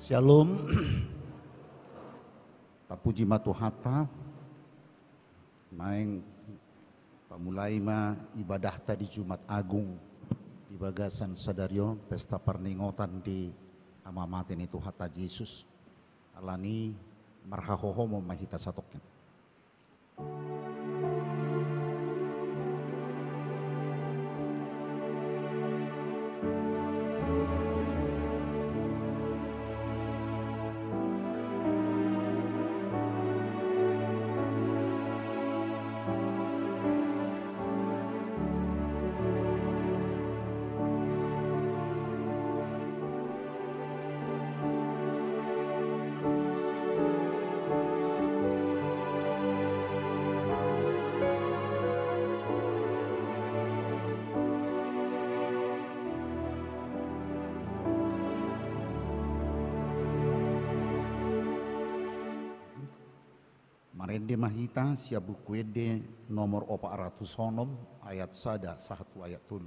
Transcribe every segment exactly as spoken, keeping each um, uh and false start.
Syalom. Tapuji ma Tuhanta. Naeng tamulai ma ibadahta di Jumat Agung di bagasan sadari on, pesta parningotan di hamamate ni Tuhanta Jesus. Alani i marhahohomon ma hita satongkin. Marende ma hita sian Buku Ende nomor opat ratus onom, ayat sada sahat tu ayat tolu.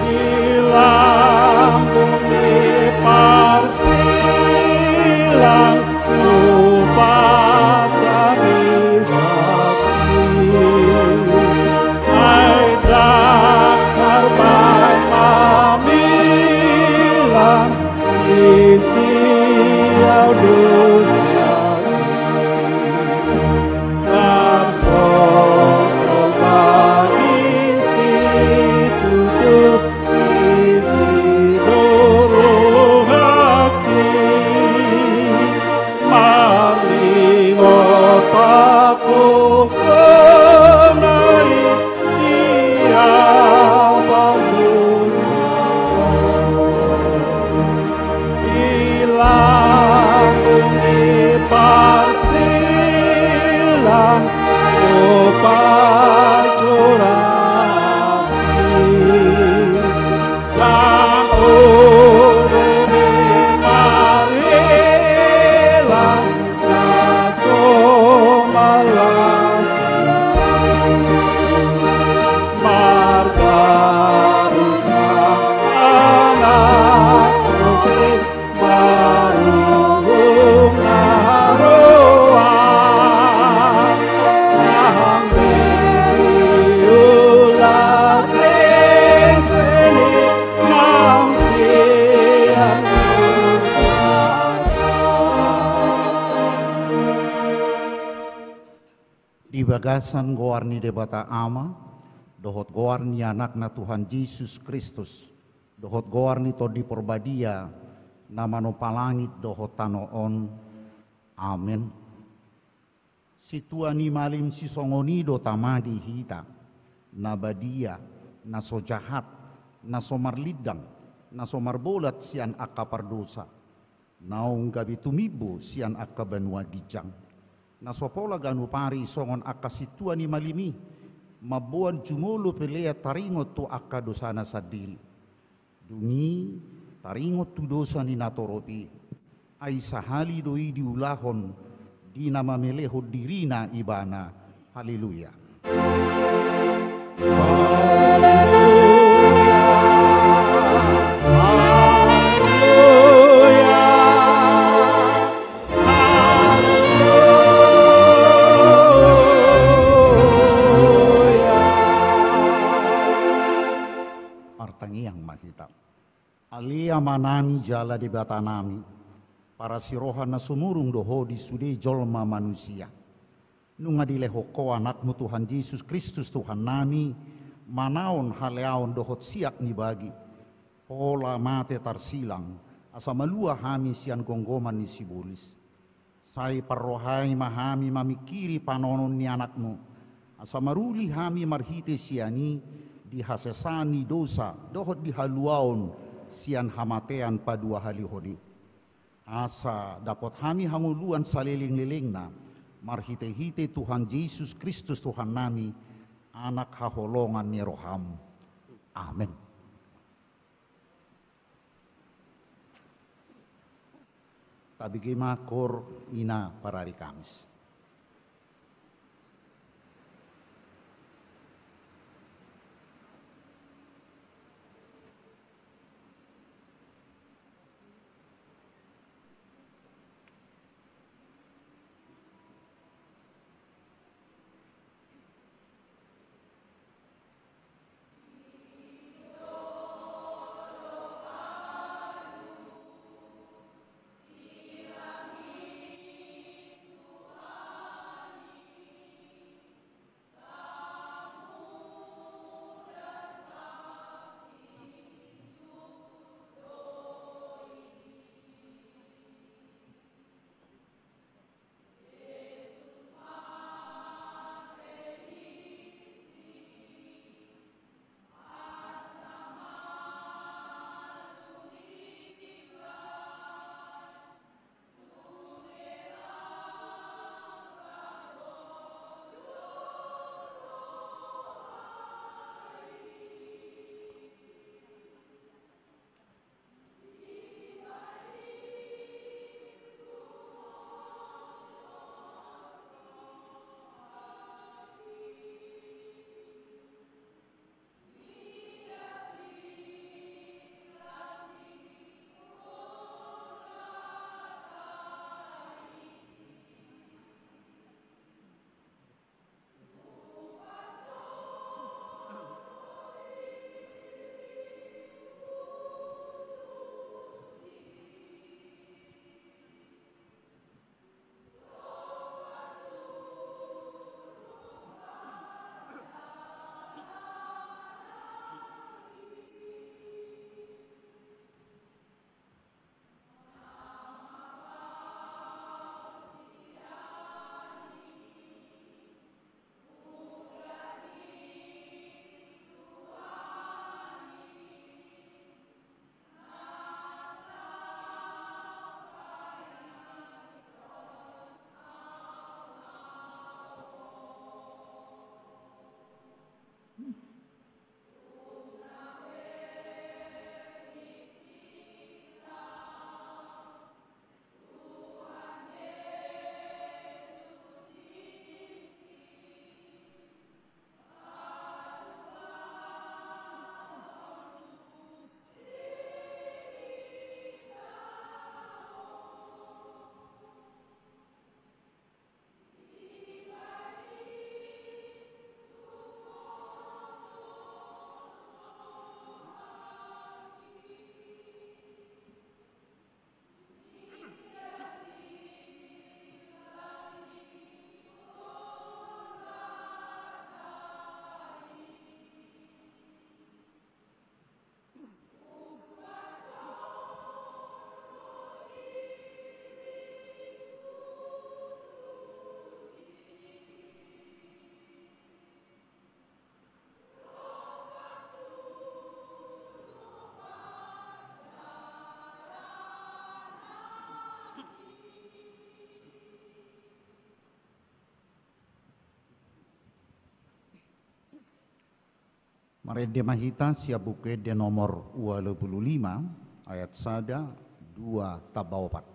Di lambung ni parsilang Tuhanta ni sakti, ai ndang tarbaen mamilang isi au do sian i. Tarsosor bagi situtu isi do rohangki, marningot pangkohononmu i, ia panggusa. Di lambung ni parsilang, o parjolo ni, ndang adong be marhelang na so mangalahi. Margabus ma anak rohangki, marunggungna roha, nang meriulah Kristen i nang sian Debata. Di bagasan goar ni Debata Ama, dohot goar ni Anakna Tuhan Jesus Kristus, dohot goar ni Tondi Parbadia, na manompa langit dohot tano on. Amen. Sintua ni malim sisongon i do Tama di hita, na badia, na so jahat, na so marlindang, na so marbolat sian angka pardosa, naung gabe tumimbo sian angka banua ginjang, na so pola ganup ari songon angka sintua ni malim i, mamboan jumolo pelean taringot tu angka dosana sandiri. Dung i taringot tu dosa ni natorop i, ai sahali do i diulahon di na mamelehon dirina ibana. Haleluya. Haleluya. Haleluya. Amanami jala Debatanami, parasiroha na sumurung do Ho di sude jolma manusia. Nunga dilehon Ho Anakmu Tuhan Jesus Kristus Tuhannami, manaon haleaon dohot siak ni bagi, pola mate tarsilang, asa malua hami sian gomgoman ni sibolis. Sai parrohai ma hami mamingkiri panonon ni Anakmu, asa maruli hami marhite sian i di hasesaan ni dosa dohot di haluaon sian hamatean paduahalihon i. Asa dapot hami hangoluan salelenglelengna, marhitehite Tuhan Jesus Kristus Tuhannami, Anak haholongan ni roham. Amen. Tabege ma koor ina parari Kamis. Marende ma hita sian Buku Ende nomor ualu pulu lima, ayat sada, dua, tamba opat.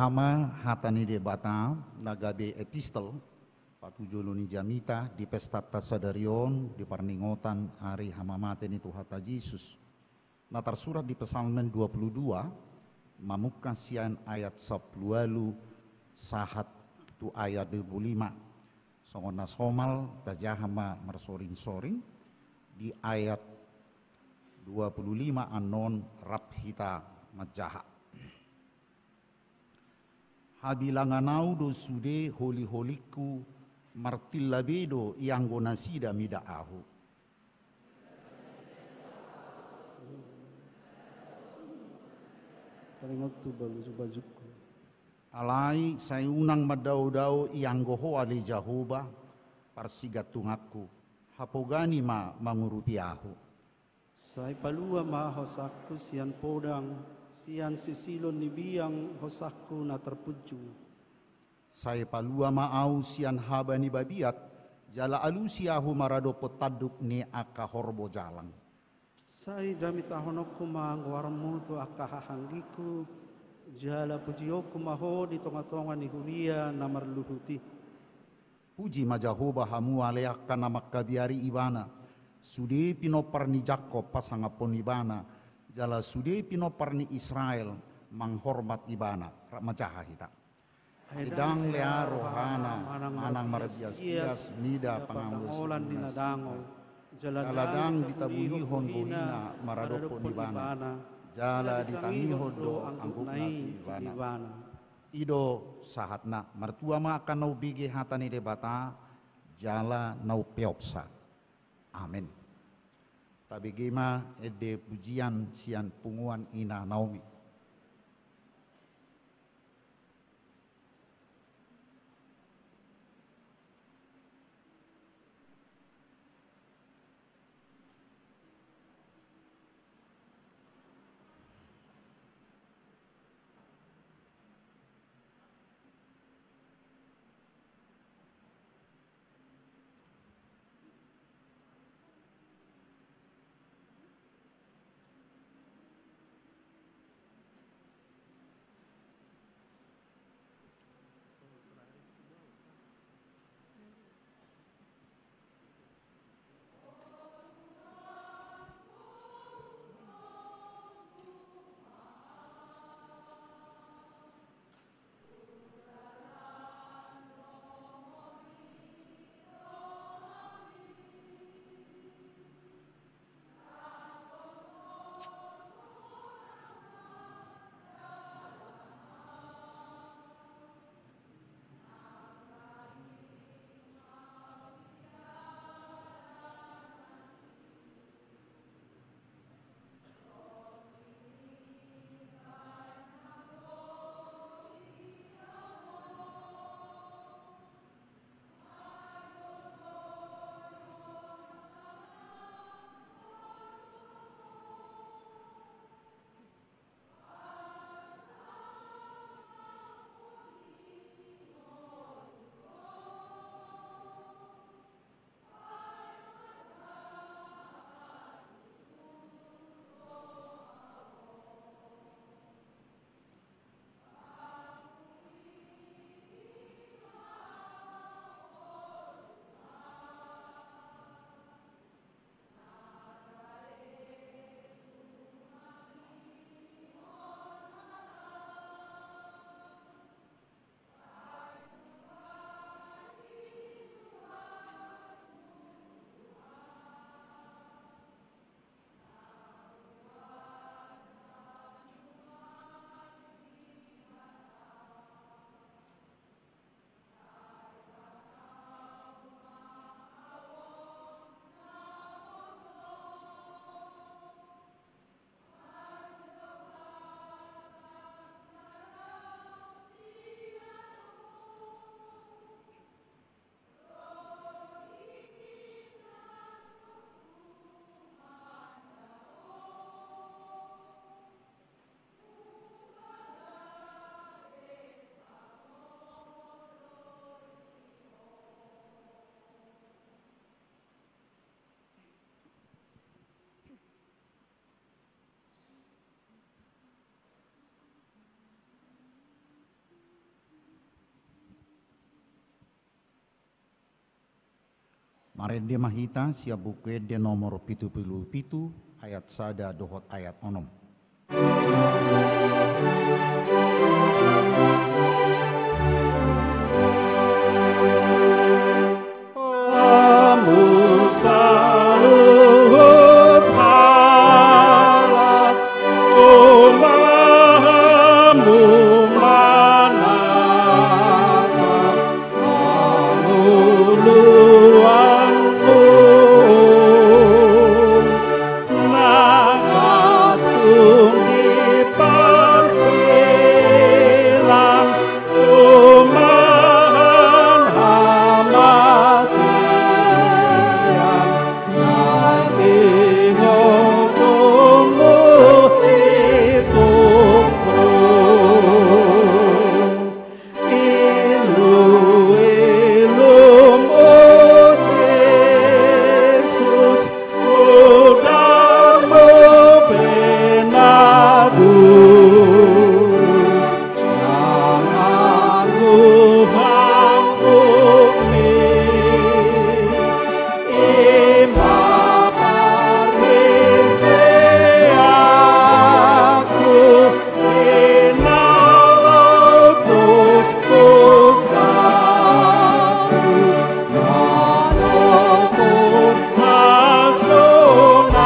Ama hata ni Debata na gabe epistel patujolo ni jamita di pestanta sadari on di parningotan ari hamamate ni Tuhanta Jesus. Na tarsurat di Psalmen dua puluh dua, mamungka sian ayat sampulu ualu sahat tu ayat dua puluh lima. Songon na somal tajaha ma marsoring-soring di ayat dua puluh lima annon rap hita manjaha. Habilangan ahu do sude holi-holingku, martilla be do ianggo nasida mida ahu. Taringot tu baju-bajungku. Alai sai unang mandao-dao ianggo Ho ale Jahowa, parsigantunganku, hapogani ma mangurupi ahu. Sai palua ma hosangku sian podang, sian sisilon ni biang hosangku na tarpunjung. Sai palua ma ahu sian haba ni babiat, jala alusi ahu maradophon tanduk ni angka horbo jalang. Sai jamitahononku ma goarmu tu angka hahaanggingku, jala pujionku ma Ho di tonga-tonga ni huria na marluhut i. Puji ma Jahowa hamu ale angka na mangkabiari Ibana, sude pinompar ni Jakkob pasangaphon Ibana, jala sude pinompar ni Israel manghormat Ibana. Rap manjaha hita. Ai ndang lea rohana manang marbias-bias mida pangangolan ni na dangol. Jala ndang ditabunihon bohina maradophon Ibana, jala ditangihon do anggukna tu Ibana. I do sahatna. Martua ma angka na umbege hata ni Debata jala na umpeopsa. Amen. Tabege ma ende pujian sian punguan Ina Naomi. Marende ma hita sian Buku Ende nomor pitu pulu pitu, ayat sada dohot ayat onom. Hamu saluhut halak, umamu manatap hangoluanku, nang tung di parsilang, umahan hamatian, nang ingotonmu i tungkung. Ilu-ilum, o Jesus, godangmu pe na dus, nang anggup-anggupmi. I ma parhiteanku, di na lotos dosaku, manopot hasonangan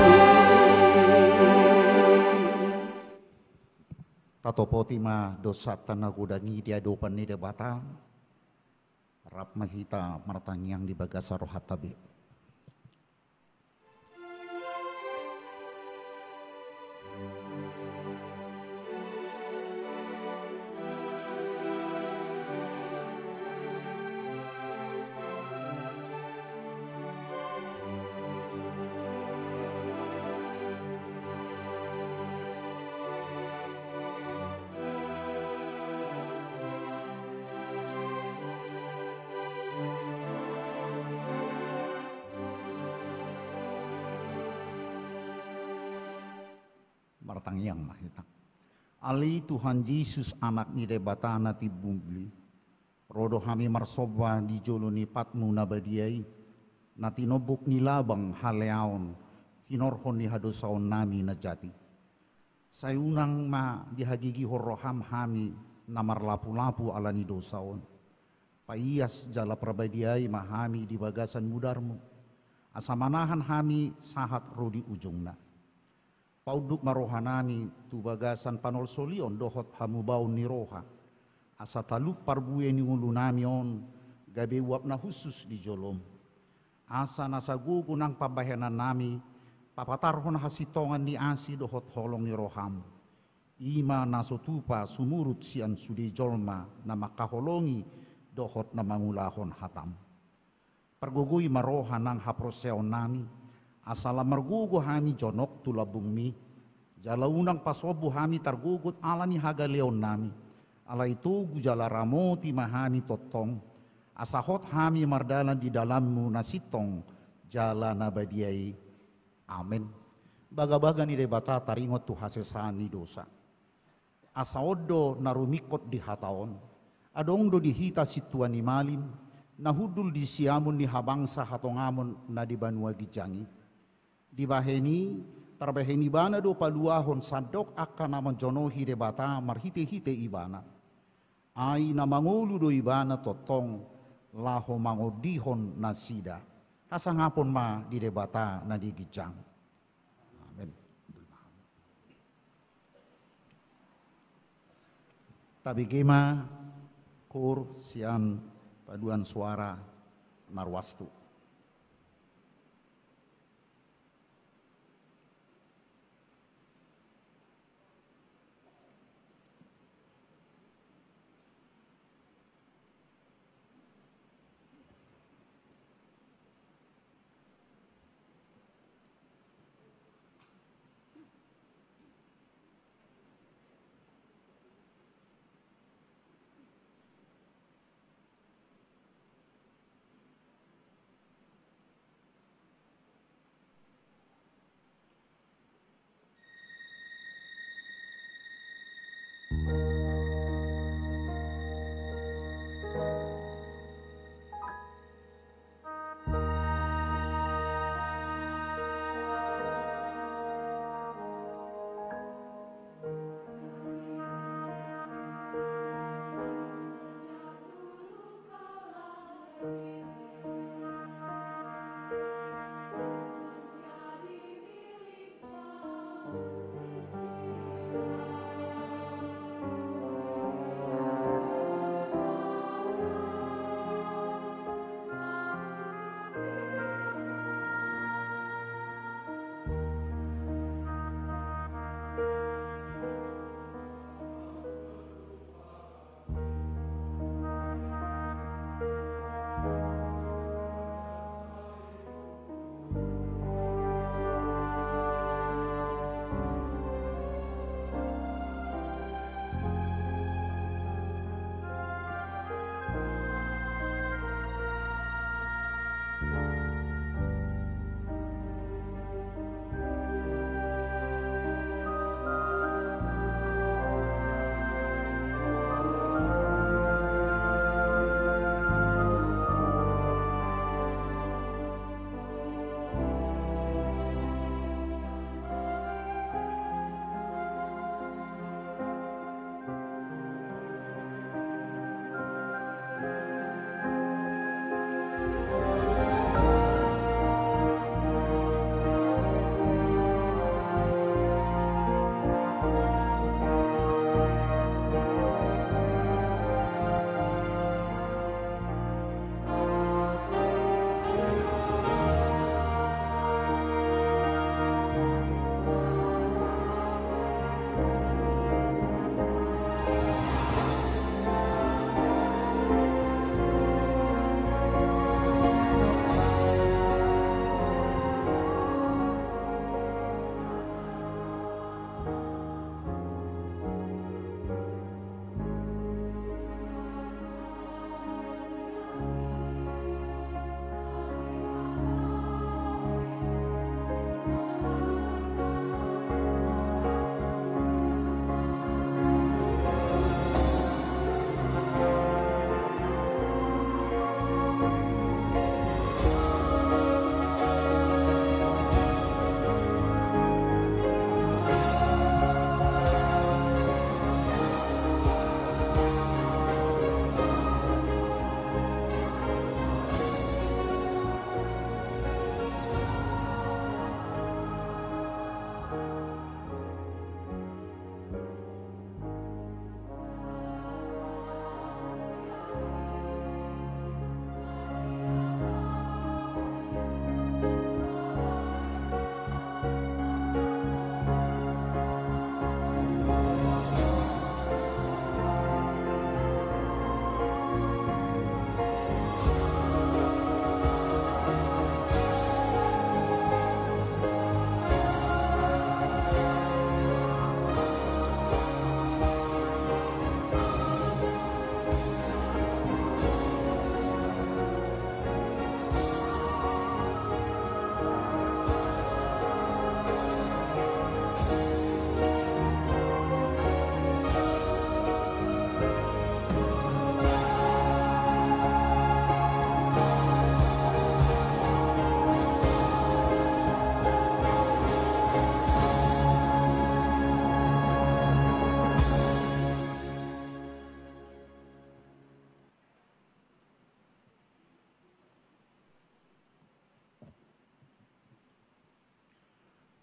i. Tatopoti ma dosanta na godang i di adopan ni Debata. Rap ma hita martangiang di bagasan rohanta be. Martangiang ma hita. Ale Tuhan Jesus, Anak ni Debata na timbul i, ro do hami marsomba di jolo ni patmu na badia i, na tinombuk ni labang haleaon, hinorhon ni hadosaonnami na jat i. Sai unang ma dihagigihon roham hami na marlapu-lapu ala ni dosa on. Paias jala parbadiai ma hami di bagasan mudarmu, asa manahan hami sahat ro di ujungna. Paunduk ma rohanami tu bagasan panolsolion dohot hamubaon ni roha, asa talup parbue ni ngolunami on gabe uap na hushus di jolom. Asa na sagogo nang pambahenannami papatarhon hasintongan ni asi dohot holong ni roham. I ma na so tupa sumurut sian sude jolma na mangkaholongi dohot na mangulahon hatam. Pargogoi ma roha nang haporseaonnami, asa lam margogo hami jonok tu lambungmi, jala unang pasombu hami targogot ala ni hagaleonnami, alai togu jala ramoti ma hami tongtong, asa hot hami mardalan di dalanmu na sintong jala na badia i. Amen. Bagabaga ni Debata taringot tu hasesaan ni dosa. Asa on do na rumingkot di hata on. Adong do di hita sintua ni malim, na hundul di siamun ni habangsa hatongamon na di banua ginjang i. Dibahen i, tarbahen ibana do paluahon sandok angka na manjonohi Debata marhitehite ibana. Ai na mangolu do ibana tongtong laho mangondihon nasida. Hasangapon ma di Debata na di ginjang. Amen. Tabege ma koor sian paduan suara na ruas tu.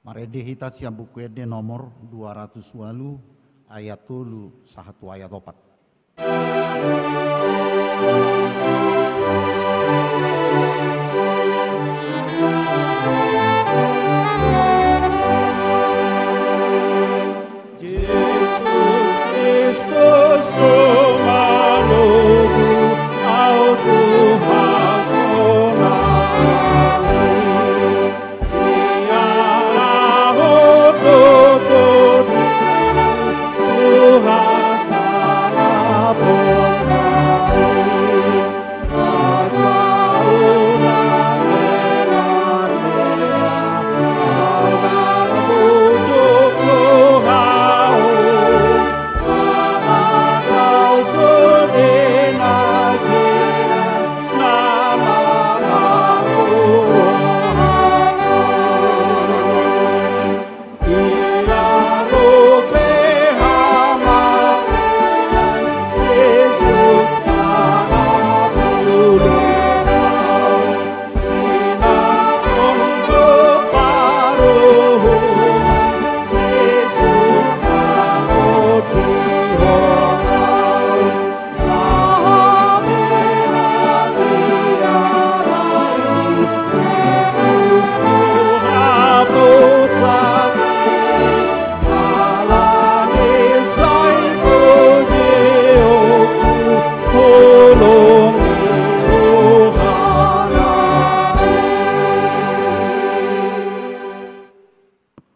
Marende hita sian Buku Ende nomor dua ratus ualu, ayat tolu sahat tu ayat opat. Jesus Christus Domanuku, au Tuhan sonari. Ia na ho do tu Tuhan sala bonari.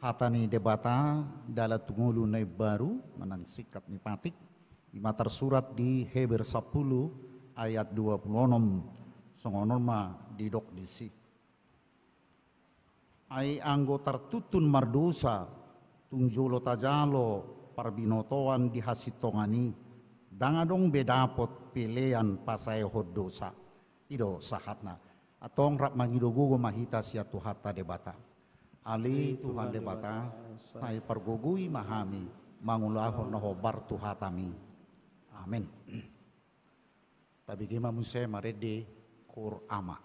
Hata ni Debata, dalan tu ngolu na imbaru, manang singkat ni patik, i ma tarsurat di Heber sampulu ayat dua pulu onom, songon on ma didok disi. Ai anggo tartuntun mardosa, tung jolo tajalo parbinotoan di hasintongan i, ndang adong be dapot pelean pasaehon dosa. I do sahatna. Antong rap mangido gogo ma hita sian Tuhanta Debata. Ale Tuhan Debata, sai pargogoi ma hami mangulahon na hombar tu hataMi. Amen. Tabege ma muse marende Koor Ama.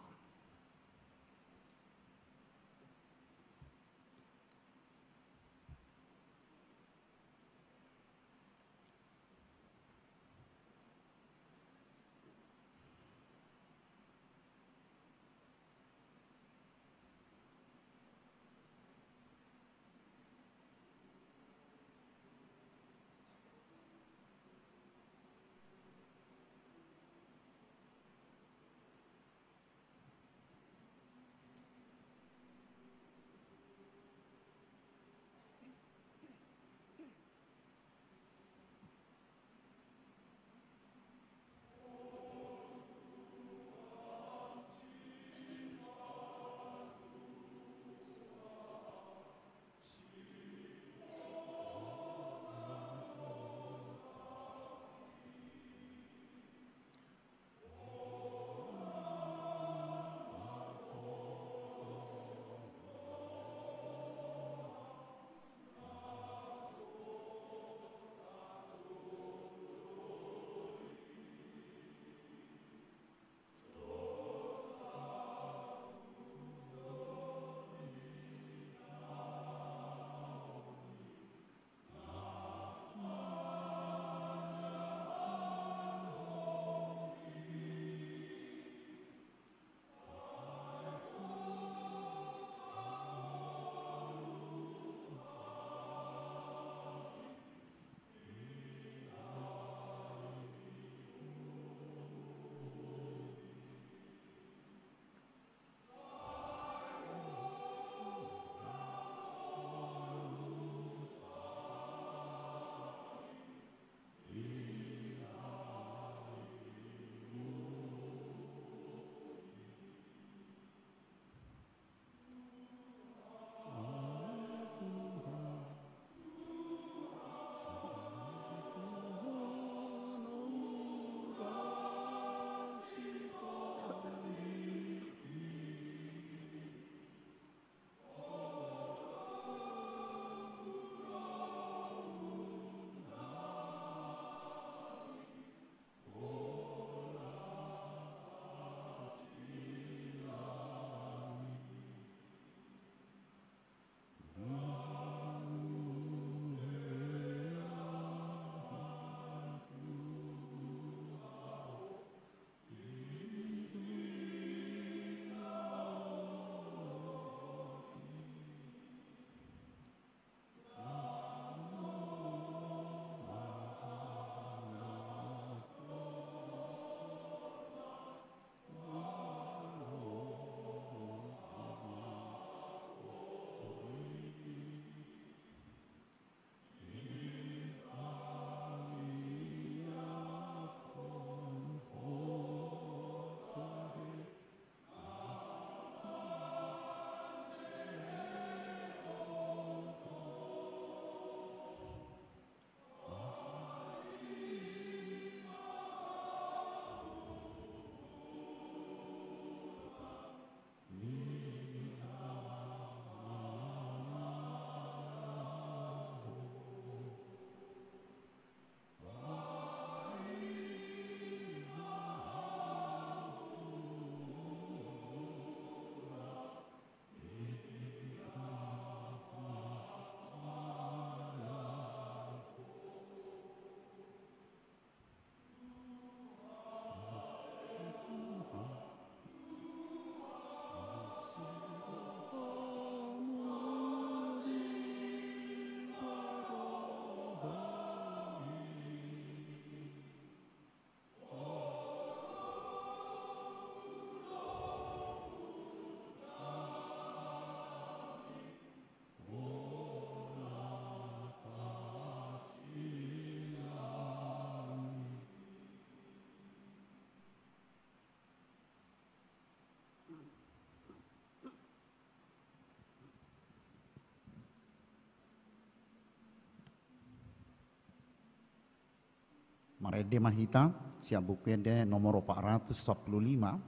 Marende ma hita sian Buku Ende nomor opat ratus sampulu lima,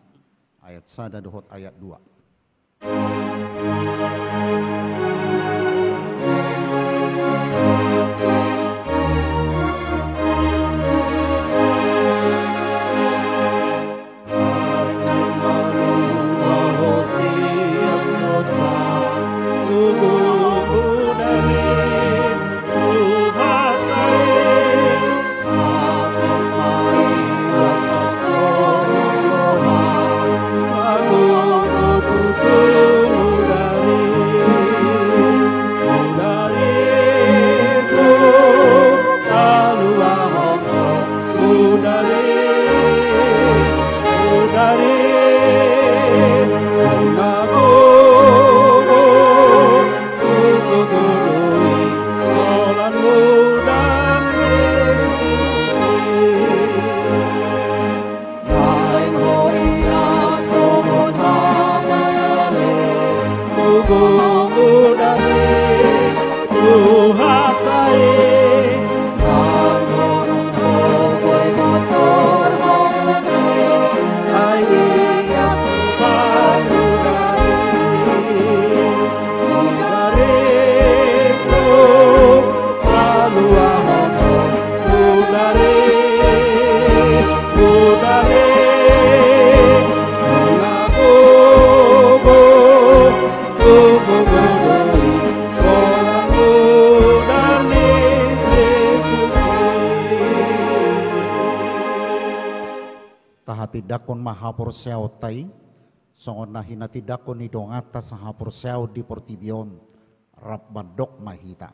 ayat sada dohot ayat dua. Tahatindangkon ma haporseaonta i, songon na hinatindangkon ni donganta sahaporseaon di portibi on, rap mandok ma hita.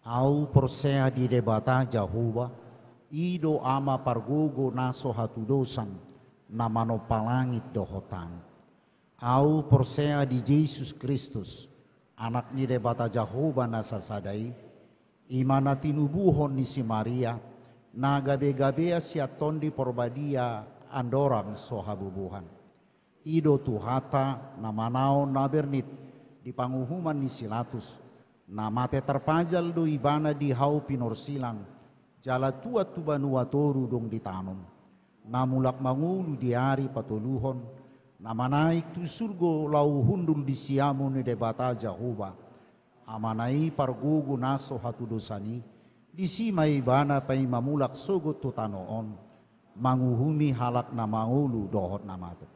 Ahu porsea di Debata Jahowa, i do Ama pargogo na so hatudosan, na manompa langit dohot tano. Ahu porsea di Jesus Kristus, Anak ni Debata Jahowa na sasada i, i ma na tinubuhon ni si Maria, na gabegabean sian Tondi Porbadia andorang so habubuhan. I do Tuhanta na manaon na bernit di panguhuman ni si Latus, na mate tarpajal do Ibana di hau pinorsilang, jala tuat tu banua toru dung ditanom, na mulak mangolu di ari patoluhon, na manaek tu surgo laho hundul di siamun ni Debata Jahowa, Amana i pargogo na so hatudosan i, disi ma Ibana paima mulak sogot tu tano on, manguhumi halak na mangolu dohot na mate.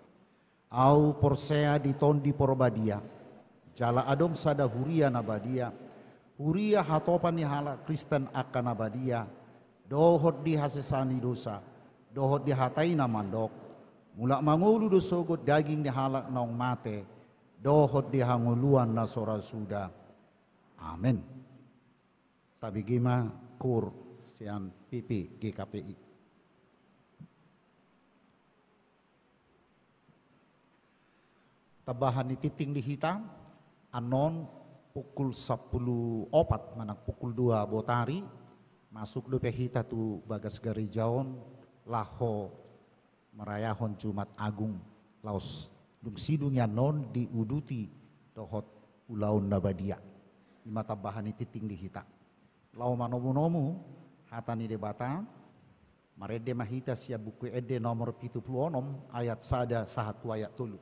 Ahu porsea di Tondi Porbadia, jala adong sada huria na badia, huria hatopan ni halak Kristen angka na badia, dohot di hasesaan ni dosa, dohot di hata i na mandok, mulak mangolu do sogot daging ni halak naung mate, dohot di hangoluan na so ra suda. Amen. Tabege ma koor sian P P G K P I. Tambahan ni tingting di hita, annon pukul sampulu opat manang pukul dua botari, masuk dope hita tu bagas gareja on, laho marayahon Jumat Agung, laos dung sidung i annon diuduti dohot ulaon na badia. I ma tambahan ni tingting di hita. Laho manomunomu hata ni Debata, marende ma hita sian Buku Ende nomor pitu pulu onom ayat sada sahat tu ayat tolu.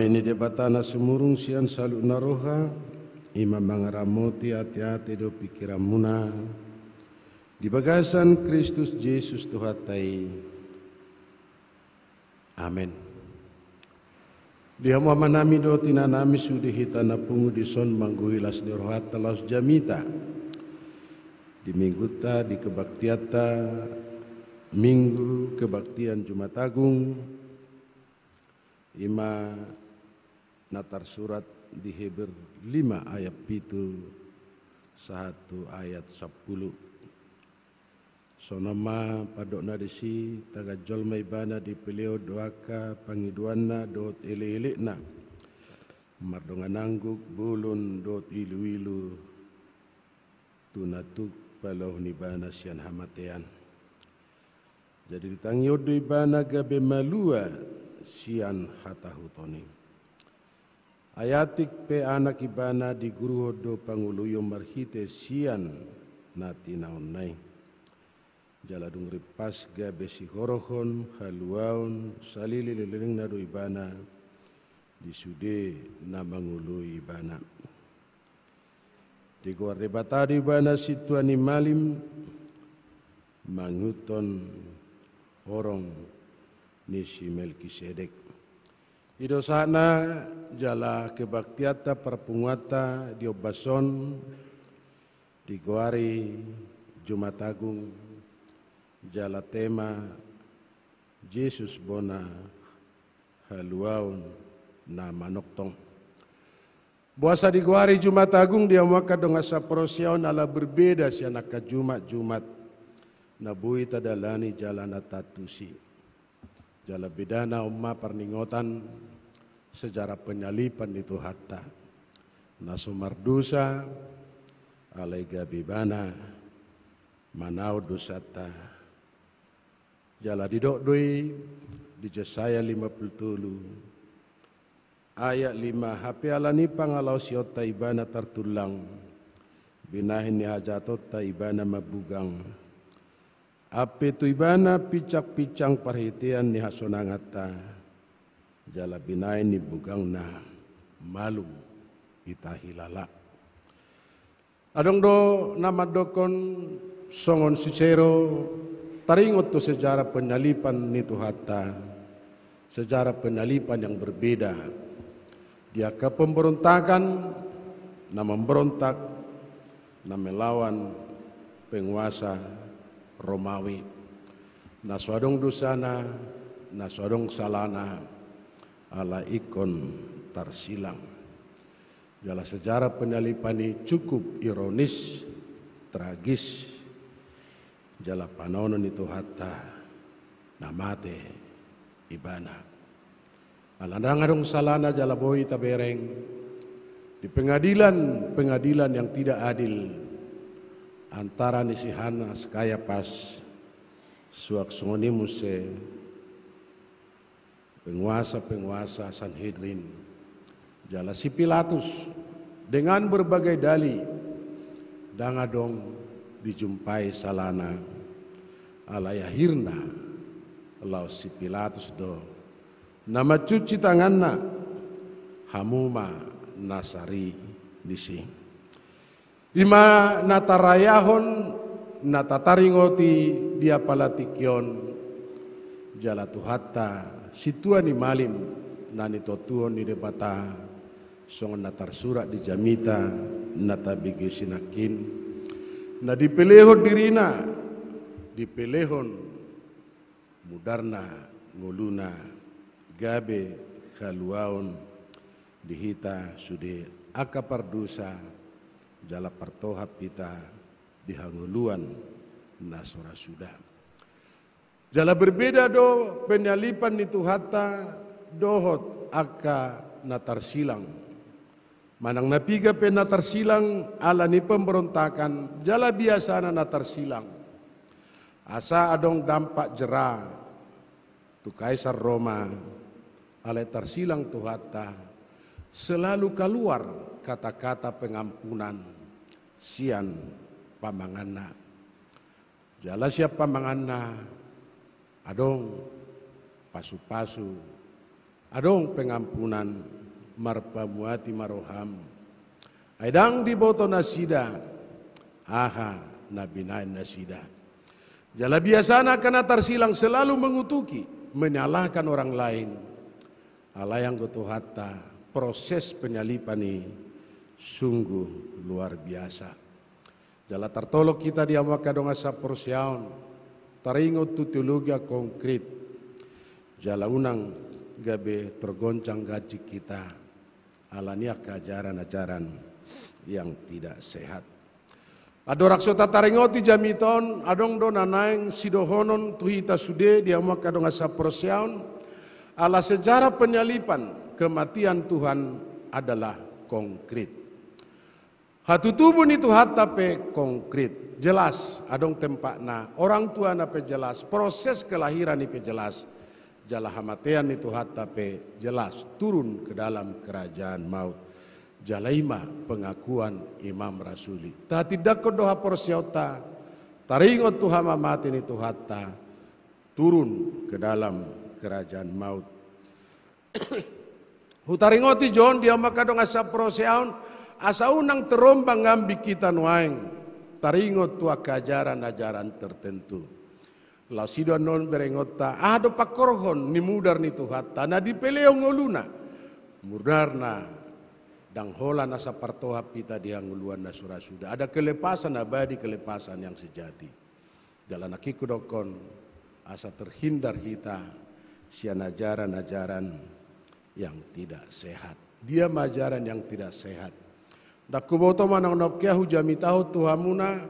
Ni Debata na sumurung sian saluhutna roha, i ma mangaramoti ateate dohot pingkiranmuna di bagasan Kristus Jesus Tuhanta i. Amen. Di hamu amanami dohot inanami, sude hita na pungu dison manggohi las ni rohanta laos jamita di minggunta, di kebaktianta, Minggu Kebaktian Jumat Agung, i ma na tarsurat di Heber lima ayat pitu sahat tu ayat sampulu. Songon on ma pandokna disi: Tagan jolma ibana, dipelehon do angka pangidoanna dohot elekelekna, mardongan angguk, bolon dohot iluilu, tu na tuk paloahon ibana sian hamatean. Jadi ditangihon do ibana gabe malua sian hatahuton i. Ai atik pe anak ibana, diguruhon do pangoloion marhite sian na tinaonna i. Jala dung rimpas gabe sihorhon, haluaon saleleng ni lelengna do ibana di sude na mangoloi ibana. Digoar Debata do ibana sintua ni malim, mangihuthon horong ni si Melkisedek. I do sahatna jala kebaktianta parpunguanta di ombas on digoari Jumat Agung, jala tema Jesus bona haluaon na manongtong. Boasa digoari Jumat Agung di hamu angka dongan saparosiaon? Ala berbeda sian angka Jumat-Jumat na boi tadalani jala na taantusi. Jala bedana on ma parningotan sejarah penyaliban ni Tuhanta, na so mardosa alai gabe ibana manaon dosanta. Jala didok do i di Jesaya lima pulu tolu ayat lima: Hape alani pangalaosionta ibana tartullang, binahen ni hajahatonta ibana mambugang. Ampe tu ibana pinsangpinsang parhitean ni hasonanganta, jala binahen ni bugangna malum hita hilala. Adong do na mandokkon songon Cicero, taringot tu sejarah penyaliban ni Tuhanta, sejarah penyaliban yang berbeda. Di angka pemberontakan, na memberontak, na melawan penguasa Romawi, na so adong dosana, na so adong salana, ala ingkon tarsilang. Jala sejarah penyaliban i cukup ironis, tragis, jala panaonon ni Tuhanta na mate ibana. Ala ndang adong salana jala boi tabereng di pengadilan-pengadilan yang tidak adil antara ni si Hanas, Kayapas, suang songon i muse penguasa-penguasa Sanhedrin, jala si Pilatus, dengan berbagai dali, ndang adong dijumpai salana. Alai akhirna laos si Pilatus do na mancuci tanganna, hamu ma na sari disi. I ma na tarayahon, na tataringoti di apala tingki on, jala Tuhanta sintua ni malim na nitotohon ni Debata, songon na tarsurat di jamita na tabege sinangkin, na dipelehon dirina, dipelehon mudarna ngoluna, gabe haluaon di hita sude angka pardosa, jala partohap hita di hangoluan na so ra suda. Jala berbeda do penyaliban ni Tuhanta dohot angka na tarsilang. Manang na piga pe na tarsilang ala ni pemberontakan, jala biasana na tarsilang asa adong dampak jera tu Kaisar Roma, alai tarsilang Tuhanta, selalu kaluar kata-kata pengampunan sian pamanganna. Jala sian pamanganna adong pasu-pasu, adong pengampunan, marpamuati ma roham. Ai ndang diboto nasida aha na binahen nasida. Jala biasana angka na tarsilang selalu mengutuki, menyalahkan orang lain. Alai anggo Tuhanta, proses penyaliban i sungguh luar biasa. Jala tartolong hita di hamu angka dongan saporseaon, taringot tu teologia konkret. Jala unang gabe tergoncang-ganjing hita ala ni angka ajaran-ajaran yang tidak sehat. Andorang so tataringoti jamita on, adong do na naeng sidohonon tu hita sude di hamu angka dongan saporseaon, ala sejarah penyaliban kematian Tuhan adalah konkret. Hatutubu ni Tuhanta pe konkret, jelas, adong tempatna, orang tuana pe jelas, proses kelahiran i pe jelas, jala hamatean ni Tuhanta pe jelas, turun ke dalam kerajaan maut. Jala i ma pengakuan Imam Rasuli. Tatindangkon do haporseaonta, taringot tu hamamate ni Tuhanta, turun ke dalam kerajaan maut. Hutaringoti jo on di hamu angka dongan saporseaon, asa unang terombang-ambing hita nuaeng taringot tu angka ajaran-ajaran tertentu. Laos i do annon berengonta, aha do pangkorhon ni mudar ni Tuhanta na dipelehon ngoluna. Mudarna ndang holan asa partohap hita di hangoluan na so ra suda. Ada kelepasan abadi, kelepasan yang sejati. Jala nangkin hudokkon, asa terhindar hita sian ajaran-ajaran yang tidak sehat. Dia ma ajaran yang tidak sehat? Ndang huboto manang na ongkea hujamitahon tu hamuna,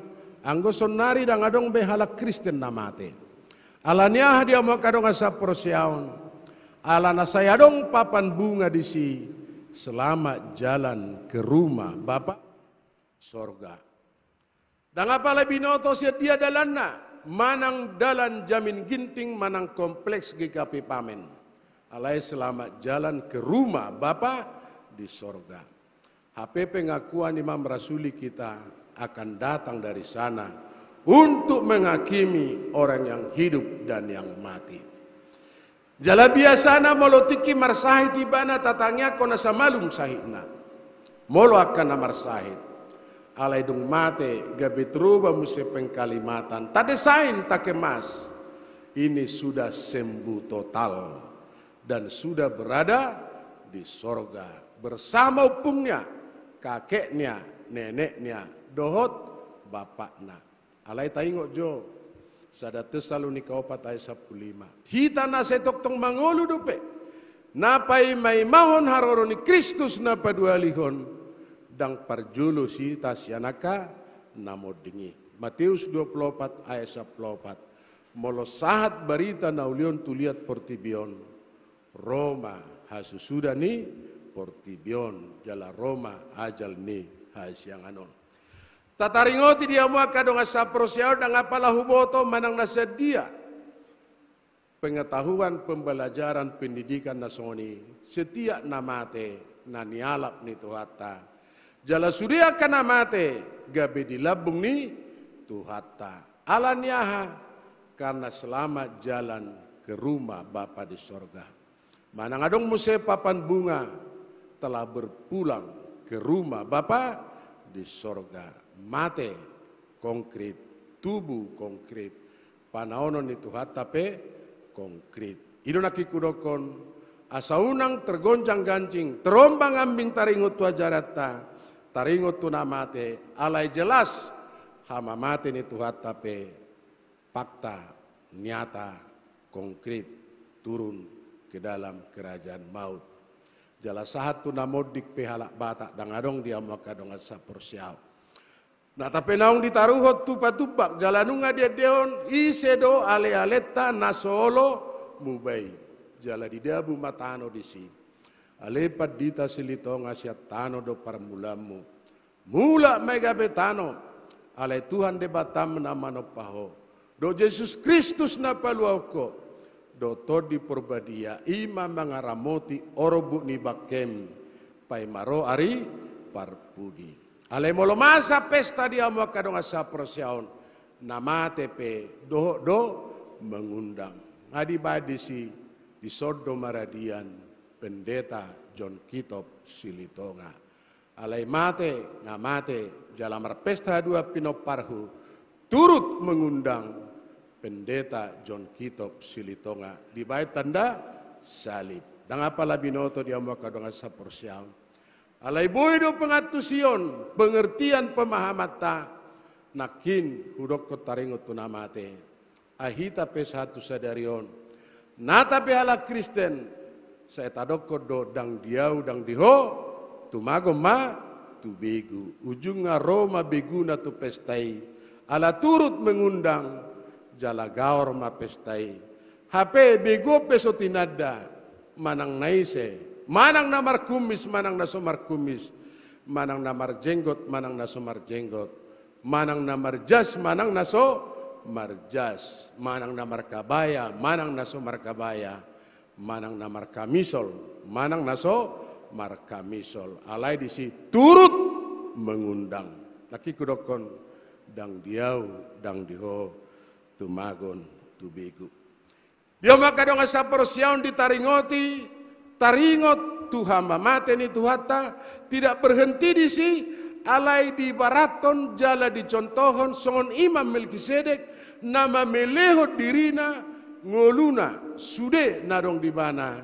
anggo saonnari ndang adong be halak Kristen na mate. Ala ni aha di hamu angka dongan saporseaon? Ala na sai adong papan bunga disi, selamat jalan ke rumah Bapa sorga. Ndang apala binoto sian dia dalanna, manang dalan Jamit Ginting, manang kompleks G K P Pamen. Alai selamat jalan ke rumah Bapa di sorga. Hape pengakuan Imam Rasuli, kita akan datang dari sana untuk menghakimi orang yang hidup dan yang mati. Jala biasana molo tingki marsahit ibana, tatangiangkon asa malum sahitna. Molo angka na marsahit, alai dung mate gabe tarubah muse pengkalimatan, tadesain, takemas. Ini sudah sembuh total dan sudah berada di sorga bersama ompungnya, kakeknya, neneknya, dohot bapakna. Alai taingot jo, sada Tessalonika opat ayat sampulu lima. Hita na sai tongtong mangolu dope, na paimaimahon haroro ni Kristus na paduahalihon, ndang parjolo hita sian angka na monding i. Mateus dua pulu opat ayat sampulu opat. Molo sahat barita na uli on tu liat portibi on, ro ma hasusuda ni portibi on, jala ro ma ajal ni hasiangan on. Tataringoti di hamu angka dongan saporseaon, ndang apala huboto manang na sadia pengetahuan, pembelajaran, pendidikan na songon i, setiap na mate na nialap ni Tuhanta. Jala sude angka na mate gabe di lambung ni Tuhanta. Ala ni aha? Karena selamat jalan ke rumah Bapa di sorga. Manang adong muse papan bunga, telah berpulang ke rumah Bapa di sorga. Mate konkret, tubu konkret, panaonon ni Tuhanta pe konkret. I do nangkin hudokkon, asa unang tergonjang-ganjing, terombang-ambing taringot tu ajaranta, taringot tu na mate, alai jelas hamamate ni Tuhanta pe fakta, nyata, konkret, turun ke dalam kerajaan maut. Jala sahat tu na monding pe halak Batak, ndang adong di hamu angka dongan saporseaon. Na tape naung ditaruhon tupa-tupa, jala nunga diendehon, ise do ale-alenta na so olo muba i. Jala didabu ma tano disi. Ale pandita Silitonga, sian tano do parmulaanmu. Mulak ma i gabe tano, alai Tuhan Debatam na manompa ho, dohot Jesus Kristus na paluahon ho, dohot Tondi Porbadia, i ma mangaramoti orbuk ni bangkem, paima ro ari parpudi. Alai molo masa pesta di hamu angka dongan saporseaon, na mate pe dohot do mangundang. Nga dibaen disi, dison do maradian, Pendeta John Kitop Silitonga. Alai mate, nga mate, jala marpesta haduan pinomparhu, turut mengundang Pendeta John Kitop Silitonga, dibaen tanda salib. Ndang apala binoto di hamu angka dongan saporseaon. Alai boi do pengantusion, pengertian pemahamanta, nangkin hudokkon taringot tu na mate. Ai hita pe sahat tu sadari on, nata pe halak Kristen, sai tadokkon do ndang di au, ndang di ho, tumagon ma tu begu. Ujungna ro ma beguna tu pesta i, ala turut mengundang, jala gaor ma pesta i. Hape begu on pe so tinanda, manang na ise, manang na markumis, manang na so markumis, manang na marjenggot, manang na so marjenggot, manang na marjas, manang na so marjas, manang na markabaya, manang na so markabaya, manang na markamisol, manang na so markamisol. Alai disi turut mengundang. Nangkin hudokkon, ndang di au, ndang di ho, tumagon tu begu. Di hamu angka dongan saporseaon, ditaringoti, taringot tu hamamate ni Tuhanta, tidak berhenti disi, alai diibarathon jala dicontohon songon Imam Melkisedek, na mamelehon dirina, ngoluna, sude na adong di ibana,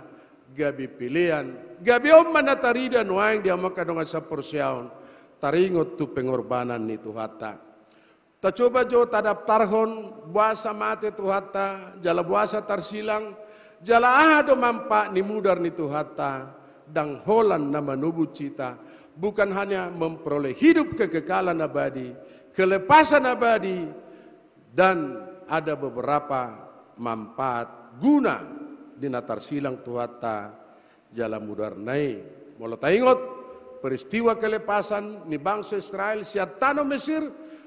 gabe pelean, gabe on ma na tarida nuaeng di hamu angka dongan saporseaon, taringot tu pengorbanan ni Tuhanta. Tacoba jo tadaptarhon boasa mate Tuhanta, jala boasa tarsilang, jala aha do manfaat ni mudar ni Tuhanta, ndang holan na manobus hita, bukan hanya memperoleh hidup kekekalan abadi, kelepasan abadi, dan ada beberapa manfaat guna di na tarsilang Tuhanta, jala mudarna i. Molo taingot peristiwa kelepasan ni bangso Israel sian tano Mesir,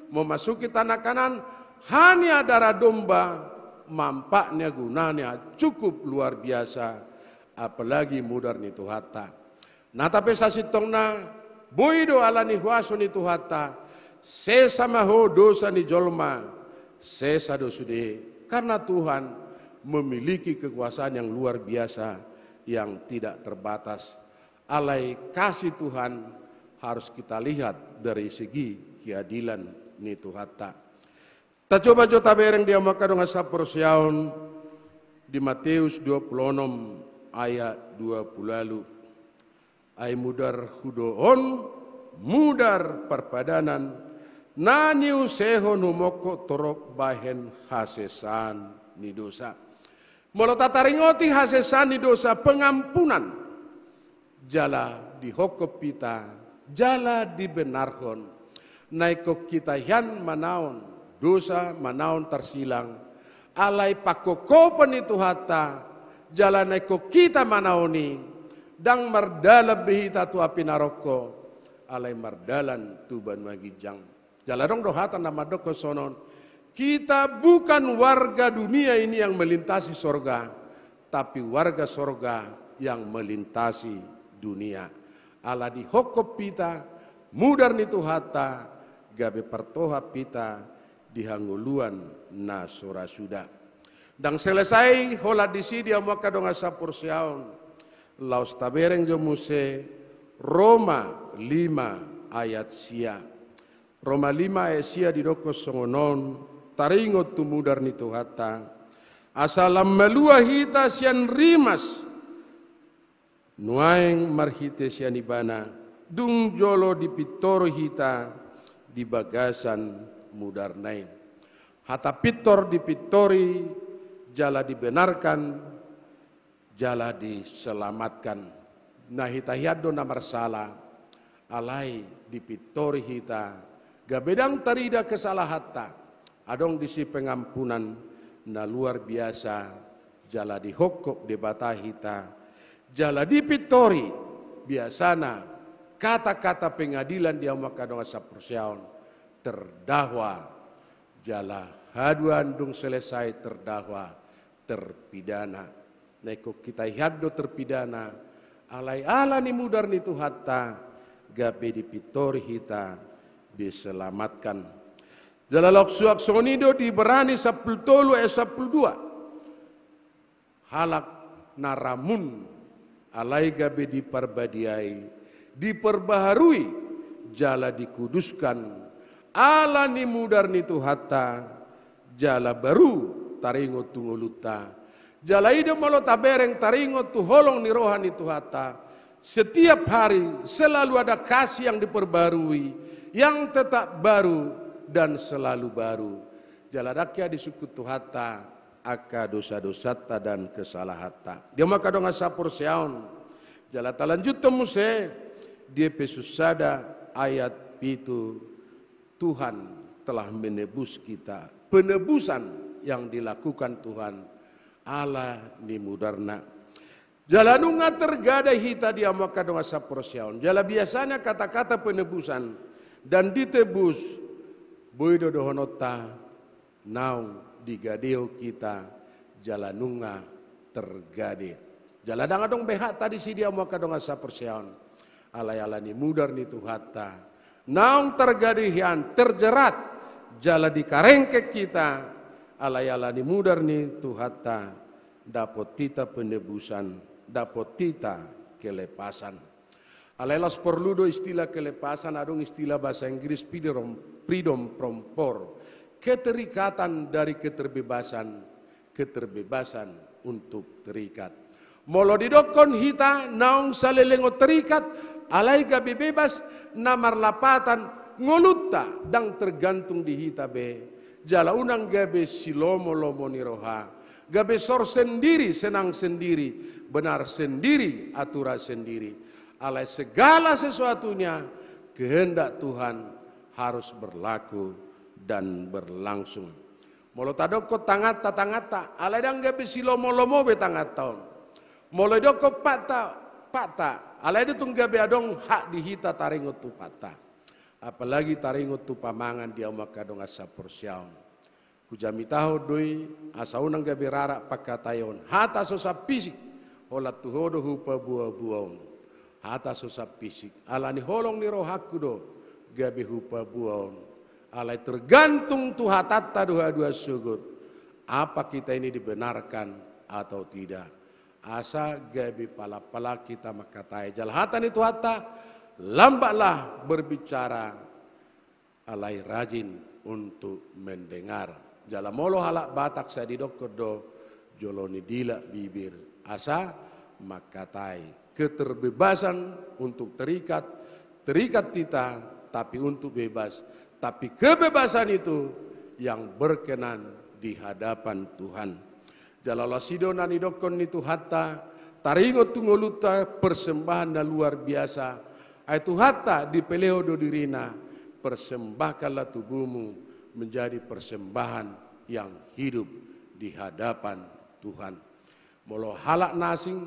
memasuki tanah Kanaan, hanya darah domba, manfaatnya, gunanya cukup luar biasa, apalagi mudar ni Tuhanta. Nata pe sasintongna, boi do ala ni huaso ni Tuhanta, sesa ma ho dosa ni jolma, sesa do sude, karena Tuhan memiliki kekuasaan yang luar biasa, yang tidak terbatas. Alai kasih Tuhan harus kita lihat dari segi keadilan ni Tuhanta. Tacoba jo tabereng di hamu angka dongan saporseaon di Mateus dua pulu onom ayat dua pulu ualu. Ai mudarhu do on, mudar parpadanan, na niusehon humongkop torop bahen hasesaan ni dosa. Molo tataringoti hasesaan ni dosa, pengampunan, jala dihongkop hita, jala dibenarhon. Na ingkon hita hian manaon dosa, manaon tarsilang, alai pangkopkopon ni Tuhanta, jala na ingkon hita manaon i, ndang mardalan be hita tu api naroko, alai mardalan tu banua ginjang. Jala adong do hata na mandokkon songon on, kita bukan warga dunia ini yang melintasi sorga, tapi warga sorga yang melintasi dunia. Ala dihongkop hita mudar ni Tuhanta, gabe partohap hita di hangoluan na so ra suda. Ndang selesai holan disi di hamu angka dongan saporseaon. Laos tabereng jo muse Roma lima ayat sia. Roma lima ayat sia didokkon songon on, taringot tu mudar ni Tuhanta. Asa lam malua hita sian rimas nuaeng marhite sian Ibana, dung jolo dipintori hita di bagasan mudarna i. Hata pintor, dipintori, jala dibenarkan, jala diselamatkan. Na hita hian do na marsala, alai dipintori hita, gabe ndang tarida kesalahanta, adong disi pengampunan na luar biasa, jala dihongkop Debata hita, jala dipintori, biasana kata-kata pengadilan di hamu angka dongan saporseaon, terdakwa, jala haduan dung selesai terdakwa, terpidana. Na ingkon hita hian do terpidana, alai ala ni mudar ni Tuhanta, gabe dipintori hita, diselamatkan. Jala laos suang songon i do di Ibrani sampulu tolu ayat sampulu dua. Halak na ramun Alai gabe diparbadiai, diperbaharui, jala dikuduskan, ala ni mudar ni Tuhanta, jala baru taringot tu ngolunta. Jala i do molo tabereng taringot tu holong ni roha ni Tuhanta, setiap hari selalu ada kasih yang diperbarui, yang tetap baru dan selalu baru. Jala ndang hea disungkun Tuhanta angka dosa-dosanta dan kesalahanta. Di hamu angka dongan saporseaon, jala talanjuthon muse di Epesus sada ayat pitu, Tuhan telah menebus kita. Penebusan yang dilakukan Tuhan, ala ni mudarna. Jala nunga tergade hita di hamu angka dongan saporseaon. Jala biasana kata-kata penebusan dan ditebus, boi do dohononta naung digadehon hita, jala nunga tergade. Jala ndang adong be hakta disi di hamu angka dongan saporseaon. Alai ala ni mudar ni Tuhanta, naung tergade hian, terjerat, jala dikarengkeng hita, alai ala ni mudar ni Tuhanta, dapot hita penebusan, dapot hita kelepasan. Alai laos porlu do istilah kelepasan, adong istilah bahasa Inggris freedom, freedom from power. Keterikatan dari keterbebasan, keterbebasan untuk terikat. Molo didokkon hita naung saleleng on terikat, alai gabe bebas, na marlapatan ngolunta ndang tergantung di hita be. Jala unang gabe silomo-lomo ni roha, gabe sor sendiri, senang sendiri, benar sendiri, aturan sendiri. Alai segala sesuatunya kehendak Tuhan harus berlaku dan berlangsung. Molo tadokkon tanganta, tanganta, alai ndang gabe silomo-lomo be tanganta on. Molo didokkon patta, patta, alai do tung gabe adong hak di hita taringot tu patta. Apalagi taringot tu pamangan di hamu angka dongan saporseaon. Hujamitahon do i, asa unang gabe rarak pangkataion. Hata so sap fisik, holan tu ho do hupaboa-boaon. Hata so sap fisik. Ala ni holong ni rohangku do gabe hupaboaon. Alai tergantung tu hatanta do haduan sogot. Apa kita ini dibenarkan atau tidak. Asa gabe pala-pala hita mangkatai. Jala hata ni Tuhanta, lambatlah berbicara, alai rajin untuk mendengar. Jala molo halak Batak sai didokkon do, jolo ni dilak bibir, asa mangkatai. Keterbebasan untuk terikat, terikat hita, tapi untuk bebas. Tapi kebebasan itu yang berkenan di hadapan Tuhan. Jala laos i do na nidokkon ni Tuhanta, taringot tu ngolunta persembahan na luar biasa. Ai Tuhanta dipelehon do dirina, persembahkanlah tubuhmu menjadi persembahan yang hidup di hadapan Tuhan. Molo halak na asing,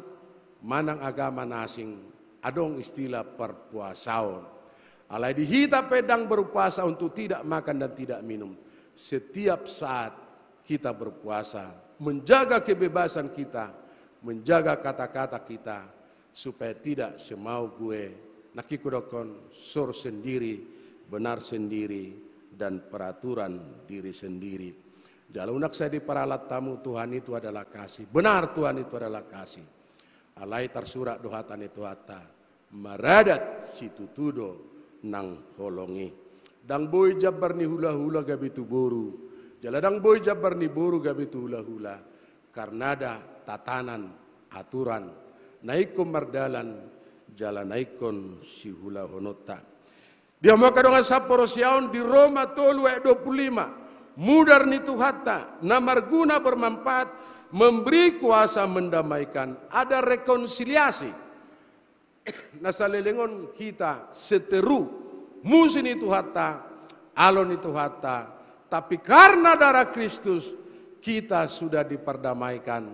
manang agama na asing, adong istilah parpuasaon. Alai di hita pe ndang berpuasa untuk tidak makan dan tidak minum. Setiap saat kita berpuasa, menjaga kebebasan kita, menjaga kata-kata kita, supaya tidak semau gue, nangkin hudokkon, sor sendiri, benar sendiri, dan peraturan diri sendiri. Jala unang sai diparalat hamu, Tuhan itu adalah kasih. Benar, Tuhan itu adalah kasih. Alai tarsurat do hata ni Tuhanta, maradat situtu do nang holong i. Ndang boi jambar ni hula-hula gabe tu boru, jala ndang boi jambar ni boru gabe tu hula-hula. Karna ada tatanan, aturan, na ingkon mardalan, jala na ingkon sihulahononta. Di hamu angka dongan saporseaon, di Roma tolu ayat dua puluh lima, mudar ni Tuhanta na marguna, bermanfaat, memberi kuasa mendamaikan. Ada rekonsiliasi. Na saleleng on hita seteru, musu ni Tuhanta, alo ni Tuhanta, tapi karna darah Kristus, kita sudah diperdamaikan.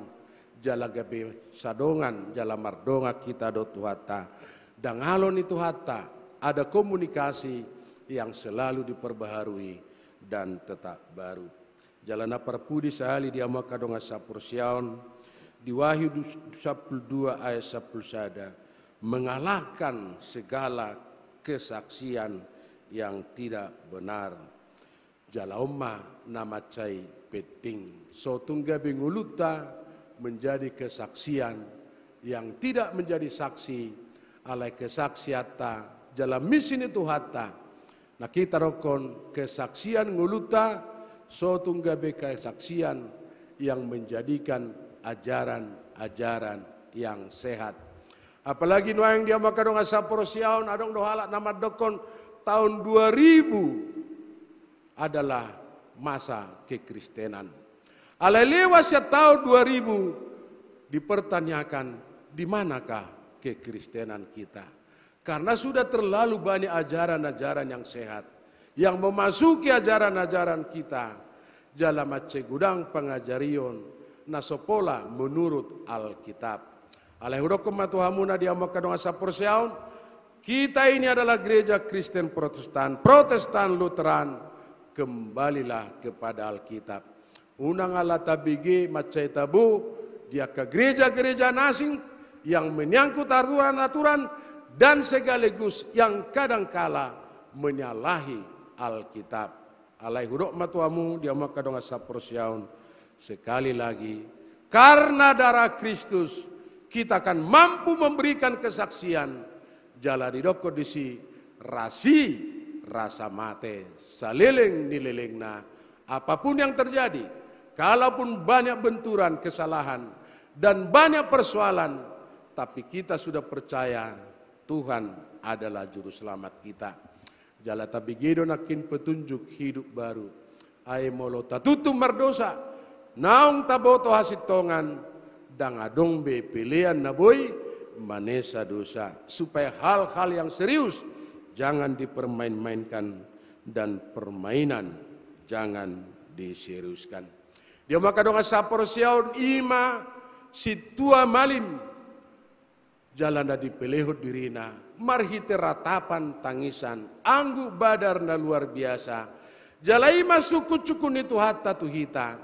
Jala gabe sadongan, jala mardongan hita dohot Tuhanta. Ndang alo ni Tuhanta, ada komunikasi yang selalu diperbaharui dan tetap baru. Jala na parpudi sahali di hamu angka dongan saporseaon, di Wahyu dus-, sampulu dua ayat sampulu sada, mengalahkan segala kesaksian yang tidak benar. Jala on ma na mansai penting. So tung gabe ngolunta menjadi kesaksian yang tidak menjadi saksi, alai kesaksianta jala misi ni Tuhanta. Na hita dokkon kesaksian ngolunta, so tung gabe kesaksian yang menjadikan ajaran-ajaran yang sehat. Apalagi nuaeng di hamu angka dongan saporseaon, adong do halak na mandokkon tahun dua ribu adalah masa kekristenan. Alai lewat sian tahun dua ribu dipertanyakan, di manakah kekristenan kita? Karena sudah terlalu banyak ajaran-ajaran yang sehat, yang memasuki ajaran-ajaran kita, jala mansai godang pangajarion na so pola menurut Alkitab. Alai hudokkon ma tu hamuna di hamu angka dongan saporseaon, kita ini adalah gereja Kristen Protestan, Protestan Lutheran, kembalilah kepada Alkitab. Unang ala tabege mansai tabo di angka gereja-gereja na asing yang menyangkut aturan-aturan dan sekaligus yang kadangkala menyalahi Alkitab. Alai hudok ma tu hamu di hamu angka dongan saporseaon, sekali lagi, karena darah Kristus kita akan mampu memberikan kesaksian. Jala didokkon disi, rasi rasa mate saleleng ni lelengna. Apapun yang terjadi, kalaupun banyak benturan, kesalahan, dan banyak persoalan, tapi kita sudah percaya Tuhan adalah juru selamat kita. Jala tabege do nangkin petunjuk hidup baru. Ai molo tatutu mardosa, naung taboto hasintongan, ndang adong be pelean na boi manesa dosa. Supaya hal-hal yang serius jangan dipermain-mainkan, dan permainan jangan diseriuskan. Di hamu angka dongan saporseaon, i ma sintua malim jala na dipelehon dirina marhite ratapan tangisan, angguk badar na luar biasa. Jala i ma sungkun-sungkun ni Tuhanta tu hita.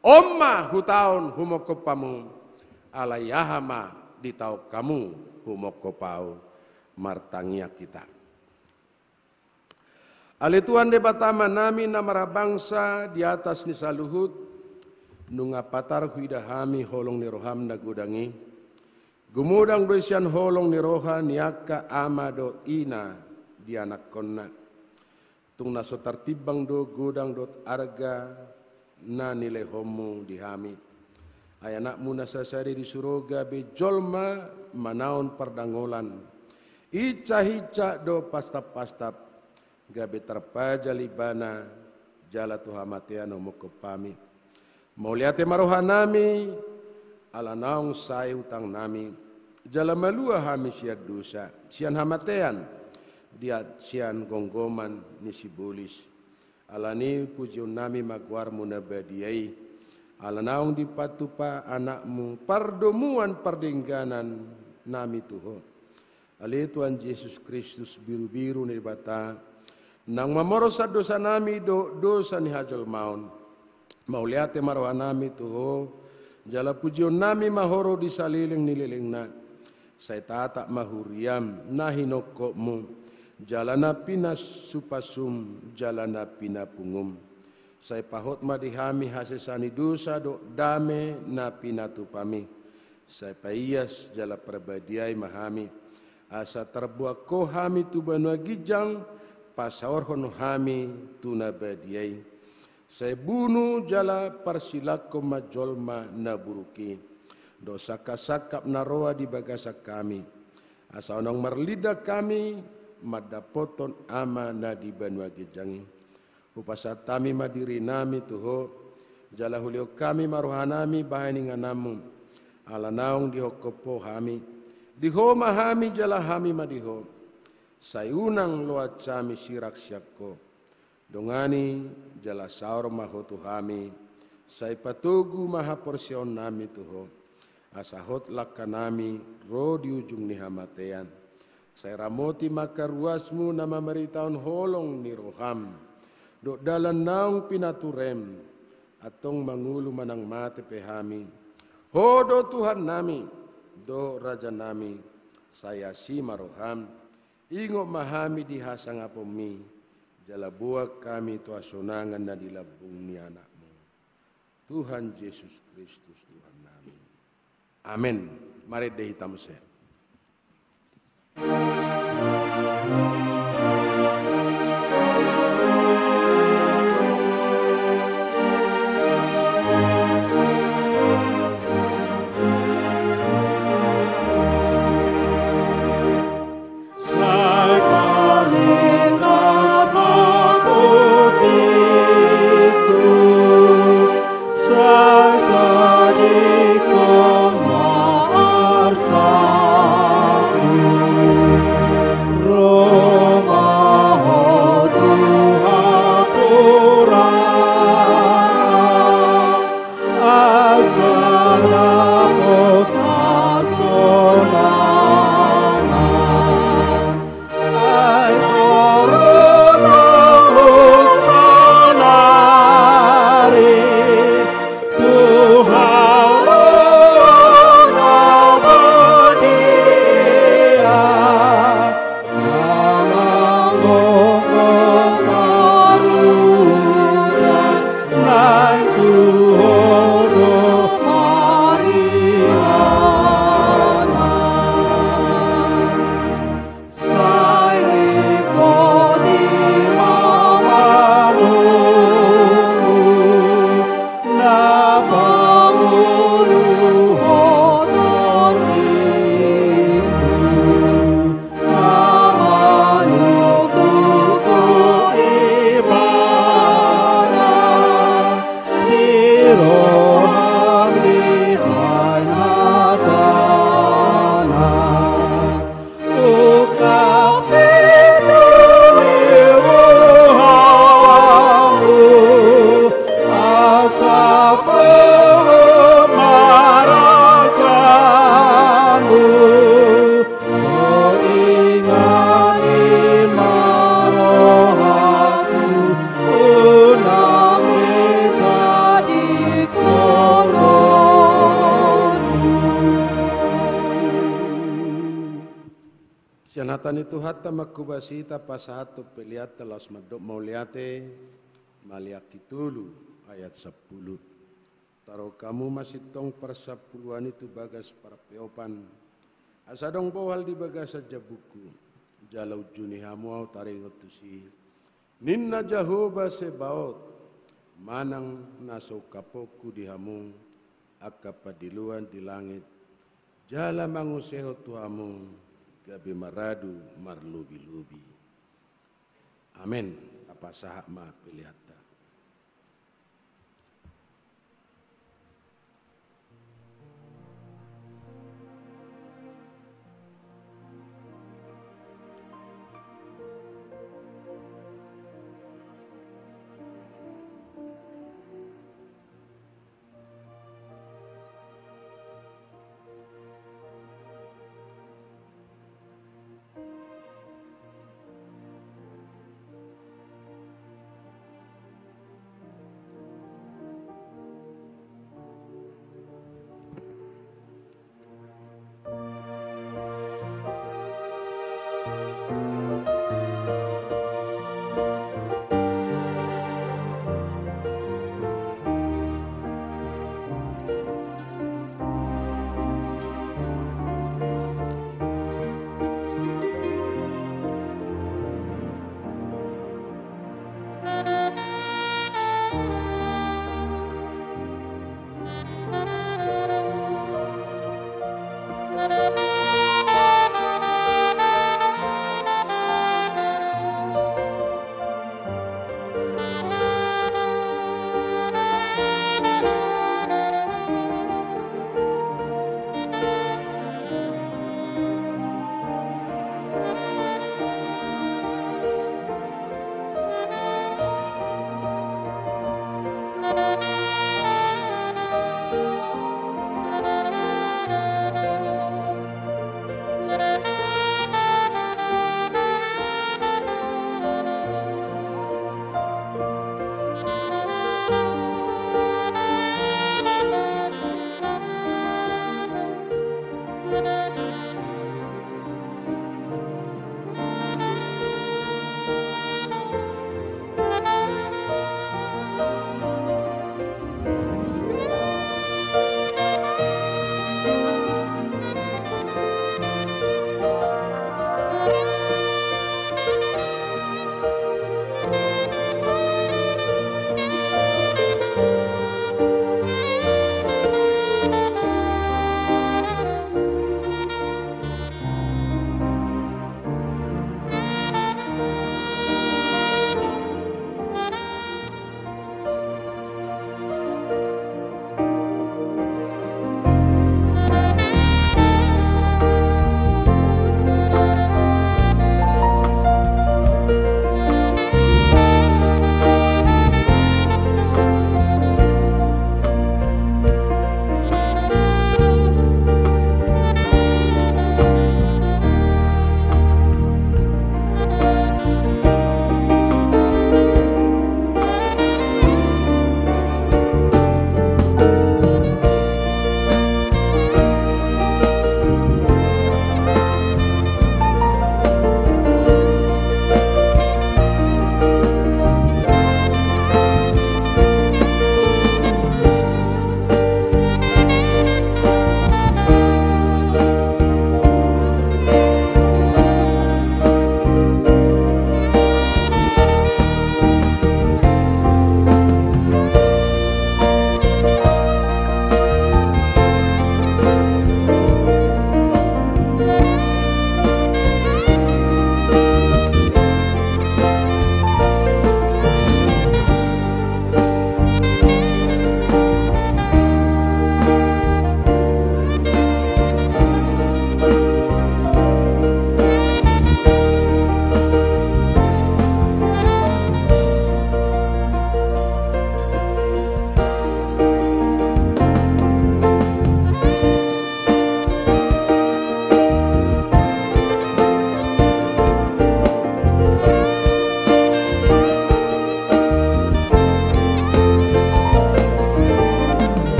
On ma hutaon humongkop hamu, alai aha ma ditaon hamu humongkop ahu? Martangiang hita. Ale Tuhan Debata Amanami na marhabangsa di atas ni saluhut, nunga patar huida hami holong ni roham na godang i. Gumodang do i sian holong ni roha ni angka ama dohot ina di anakkonna. Tung na so tartimbang do godang dohot arga na nilehonmu di hami. Ai anakmu na sasada i di suruga be jolma manaon pardangolan, hinsahisa dohot pastap-pastap, gabe tarpajal ibana jala tu hamatean humongkop hami. Mauliate ma rohanami, ala naung sae utangnami, jala malua hami sian dosa, sian hamatean, jala sian gomgoman ni sibolis. Alani i pujionnami ma goarmu na badia i, ala naung dipatupa anakmu pardomuan pardengganan nami tu ho. Ale Tuhan Jesus Kristus, birubiru ni Debata, naung mamoros sian dosanami dohot dosa ni hajolmaon, mauliate ma rohanami tu ho, jala pujionnami ma ho ro di saleleng ni lelengna. Sai tatap ma huriam na hinongkopmu, jala na pinasupasum, jala na pinapungum. Sai pahot ma di hami hasesaan ni dosa dohot dame na pinatupami. Sai paias jala parbadiai ma hami, asa tarboan ho hami tu banua ginjang, pasaorhon hami tu na badia i. Sai bunu jala parsilanghon ma jolma na buruk i, dohot sangkap-sangkap na roa di bagasan hami, asa unang marlindang hami mandapothon Ama na di banua ginjang i. Hupasahat hami ma dirinami tu ho, jala hulehon hami ma rohanami bahen ingananmu, ala naung dihongkop ho hami. Di ho ma hami jala hami ma di ho. Sai unang loas hami sirang sian ho. Dongani jala saor ma ho tu hami, sai patogu ma haporseaonnami tu ho, asa hot langkanami ro di ujung ni hamatean. Sai ramoti ma angka ruasmu na mamaritahon holong ni roham, dohot dalan naung pinaturem, antong mangolu manang mate pe hami. Ho do Tuhannami, dohot Rajanami, sai asi ma roham. Ingot ma hami di hasangaponmi, jala boan hami tu hasonangan na di lambung ni Anakmu. Tuhan Jesus Kristus, Tuhannami. Amen. Marende hita muse. Sai paling las ma tondingku, sai tadingkon ma arsangku. Ro ma Ho tu hatorangan, asa dapot hasonangan. Ai torop ma ho saonari tu harajaon na badia. Manang gok marutan, nai tu Ho do paringanan. Sai ringkot i ma manungkun, na pangoluhon tondingku. Na manungkun do ibana di roham, di baen hatana. Ungkap i tu rohangku, asa pogom ma harajaonmu. Ho ingot i ma rohangku, unang be tadingkon rohangku. Sian hata ni Tuhanta mangkobasi, tapasahat tu pelean ta laos mandok mauliate. Maleakki tolu ayat sampulu. Taruhon hamu ma sintong parsampuluan i tu bagas parpeopan, asa adong bohal di bagasan jambungku, jala unjuni hamu ahu taringot tusi. Ninna Jahowa Sebaot, manang na so ungkaponku di hamu angka pandiloan di langit, jala mangusehon tu hamu gabe maradu marlobi-lobi. Amen. Tapasahat ma pelean ta.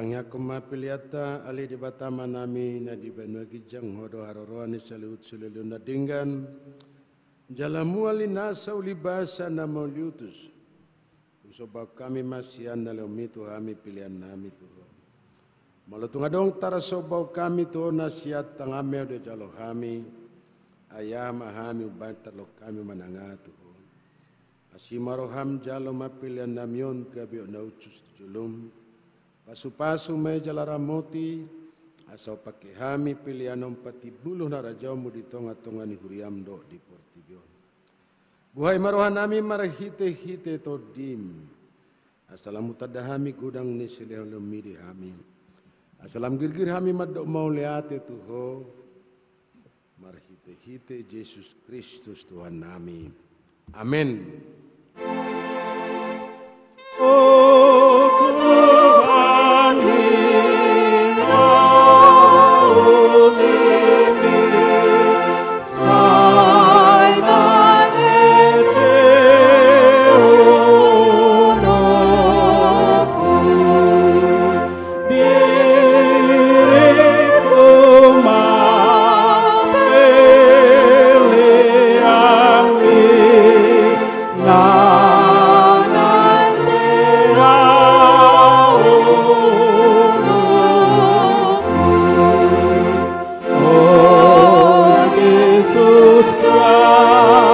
Tangiangkon ma peleanta, ale Debata Amanami na di banua ginjang, Ho do haroroan ni saluhut silehon na denggan, jala mual ni nasa ulibasa na mauliutus. Husombahon hami ma sian na lehonmi tu hami peleannami tu Ho. Molo tung adong tarsombahon hami tu Ho na sian tanganmi on dijalo hami, ai aha ma hami umbahen tarlumobi hami mananga tu Ho. Asi ma roham, jalo ma peleannami on gabe na hushus di jolom. Pasupasu ma i jala ramoti, asa hupangke hami pelean on patimbulhon harajaonmu di tongatonga ni huriam dohot di portibi on. Buhai ma rohanami marhitehite Tondim, asa lam hutanda hami godang ni silehonlehonmi di hami, asa lam girgir hami mandok mauliate tu Ho, marhitehite Jesus Kristus Tuhannami. Amen. O Tuhan, hinauli mi, sai nang ende unokku. Biriku ma peleanmi, na naeng sera unokku. O Jesus, jalo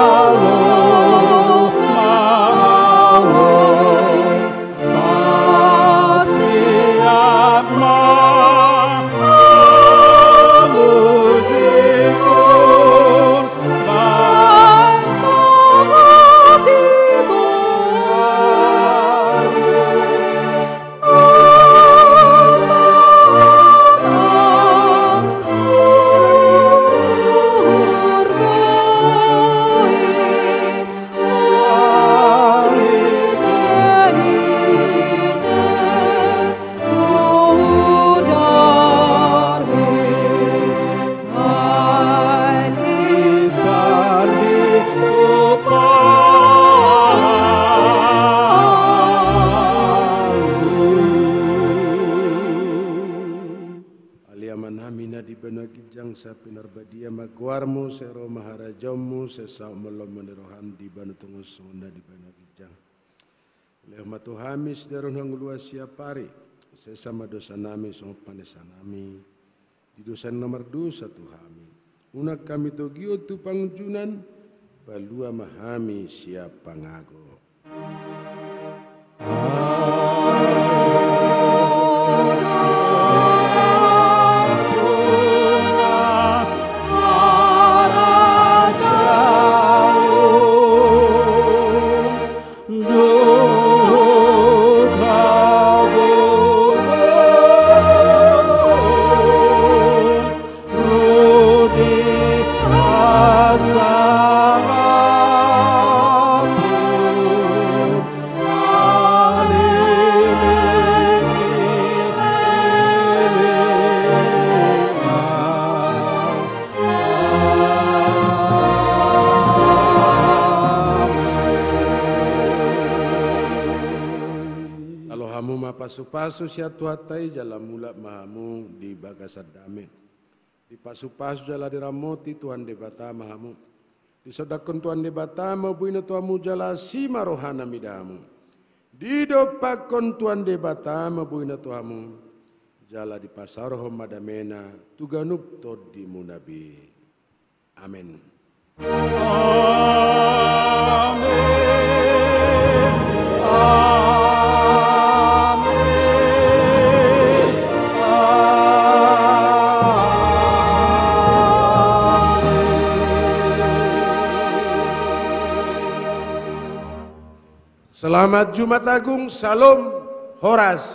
ma au. Pasian ma hamusikon bangso na pitu ari. Ale Amanami na di banua ginjang, sai pinarbadia ma goarmu, sai ro ma harajaonmu, sai saut ma lomo ni roham di banua tonga on songon na di banua ginjang. Lehon ma tu hami sadari on hangoluan siapari, sesa ma dosanami songon panesanami di dosa ni na mardosa tu hami. Unang hami togihon tu pangunjunan, palua ma hami sian pangago. Dohot hagogoon ro di hasangapon, saleleng ni lelengna. Jalo hamu ma pasupasu sian Tuhanta i, jala mulak ma hamu di bagasan dame. Dipasupasu jala diramoti Tuhan Debata ma hamu. Disondangkon Tuhan Debata ma buina tu hamu jala asi ma rohana mida hamu. Didompakkon Tuhan Debata ma buina tu hamu, jala dipasaorhon ma damena tu ganup tondimuna be. Amen. Amen. Amen. Amen. Selamat Jumat Agung, Shalom, horas.